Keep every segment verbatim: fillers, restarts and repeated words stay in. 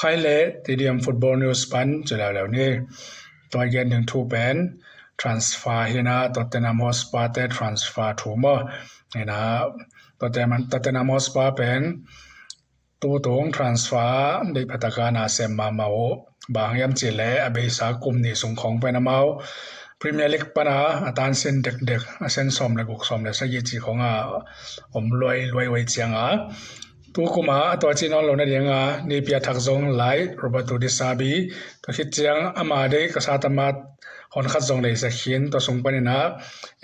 Khai le T D M Football News pan ci leuleu ni. Tua gen ding thu pen transfer hi na, Tottenham Hotspur te transfer thu maw. Hi na, Tottenham, Tottenham Hotspur pen tutung transfer deih phataka na sem mahmah uh. Bang hiam cih leh a beisa kum nih sung khawng pen amau Premier League pana a tansin dekdek, a sen sawm le guk, sawm le sagih cih khawng a om luai luai uh cianga, tu kuma a tua ci nawn lo nadinga nipi a thak zong lai Roberto De Zerbi, tua khit ciang ama deih ka sa tamat hon khat zong lei sak hin, tua sung paninah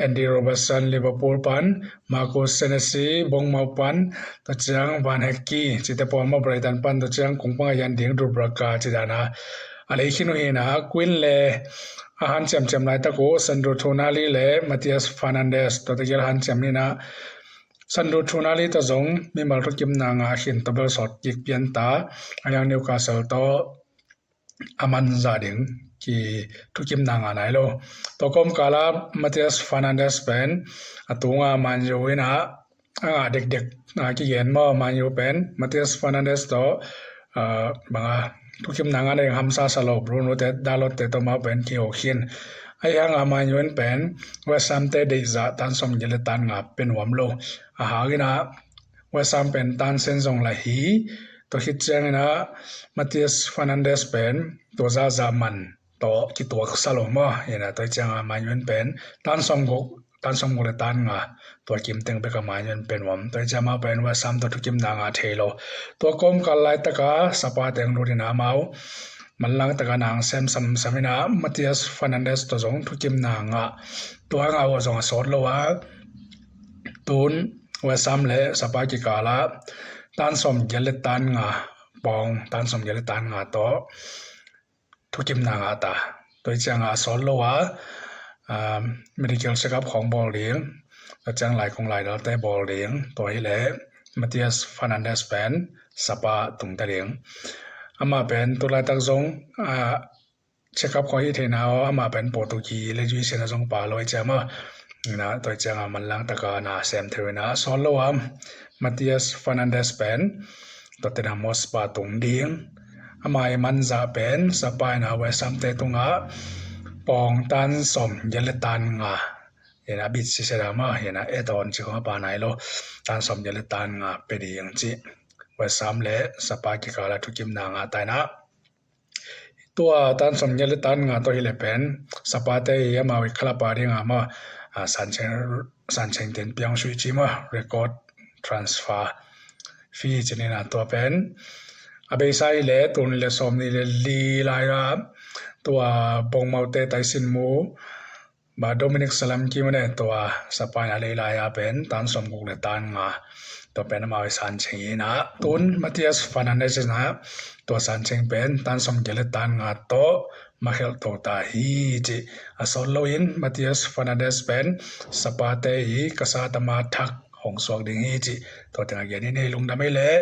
Andy Robertson Liverpool pan, Marcus Senesi Bournemouth pan, tua ciang Van Hecke cite pawl maw Brighton pan, tua ciang kung panga yan ding Dubravka ci dana a lei khin uh hinah, kuin le a han ciamciam laitak uh Sandro Tonali le Matias Fernandes, tua tegel han ciam hinah, Sandro Tonali ta zong mimal thukimna nga khin, tua bel sawt kik pian ta, a yang Newcastle tawh a man zah ding ki thukimna nga nai lo. Tua kawmkala Matias Fernandes pen a tunga Man U inah a ngah dekdek a kigen maw, Man U pen Matias Fernandes tawh banga thukimna nga na ding hamsa sa lo, Bruno te, Dalot te tawh mau pen kiho khin. Ahi hanga Man U in pen West Ham te deihzah tan sawm giat le tan nga pe nuam lo. A hanginah West Ham pen tansen zong la hi, tua khit cianginah Matias Fernandes pen tua zahzah man tawh kituak sa lo maw. Hinah tua cianga Man U in pen tan sawm guk, tan sawm guk le tan nga, tua kimteng beka Man U in pe nuam. Tua cianga mau pen West Ham tawh thukimna nga thei lo. Tua kawmkal laitaka Spurs teng lut inah mau manlang taka nang sem samsam inah Matias Fernandes tawh zong thukimna nga, tua nga uh zong a sawt lo a, tun West Ham le Spurs kikala tan sawm giat le tan nga, pawng tan sawm giat le tan nga tawh thukimna nga ta. Tua cianga a sawt lo a, medical check-up khawng bawl ding, tua ciang laikung laidalte bawl ding, tua hileh Matias Fernandes pen Spurs tungta ding. Amah pen tulaitak zong check-up khawng hi theihna aw, amah pen Portugi le U S A na zong pa lo hi ciama. Tua cianga manlang taka na sem theu inah sawt lo a, Matias Fernandes pen Tottenham Hotspur tung ding. Amah i manzah pen Spurs inah West Ham te tungah pawng tan sawm giat le tan nga, hinah bit sisela mah hinah add-on ci khawng a pa nai lo, tan sawm giat le tan nga pe ding ci. West Ham le Spurs kikala thukimna nga ta inah, tua tan sawm giat le tan nga tawh hileh pen Spurs te i amau i club a dinga maw, sancheng ten piang sui ci maw, record transfer fee ci nina, tua pen a beisa hileh tul nih le sawm nih le li lai-a tua Bournemouth te taisin mu ba Dominic Solanke mane, tua Spurs inah lei lai-a pen tan sawm guk le tan nga, tua pen amau i sancheng inah, tun Matias Fernandes inah tua sancheng pen tan sawm giat le tan nga tawh makhelh to ta hi ci. A sawt loin Matias Fernandes pen Spurs te i ka sa tama thak hong suak ding hi ci. Tua teng a gen in, hei lungdam ei leh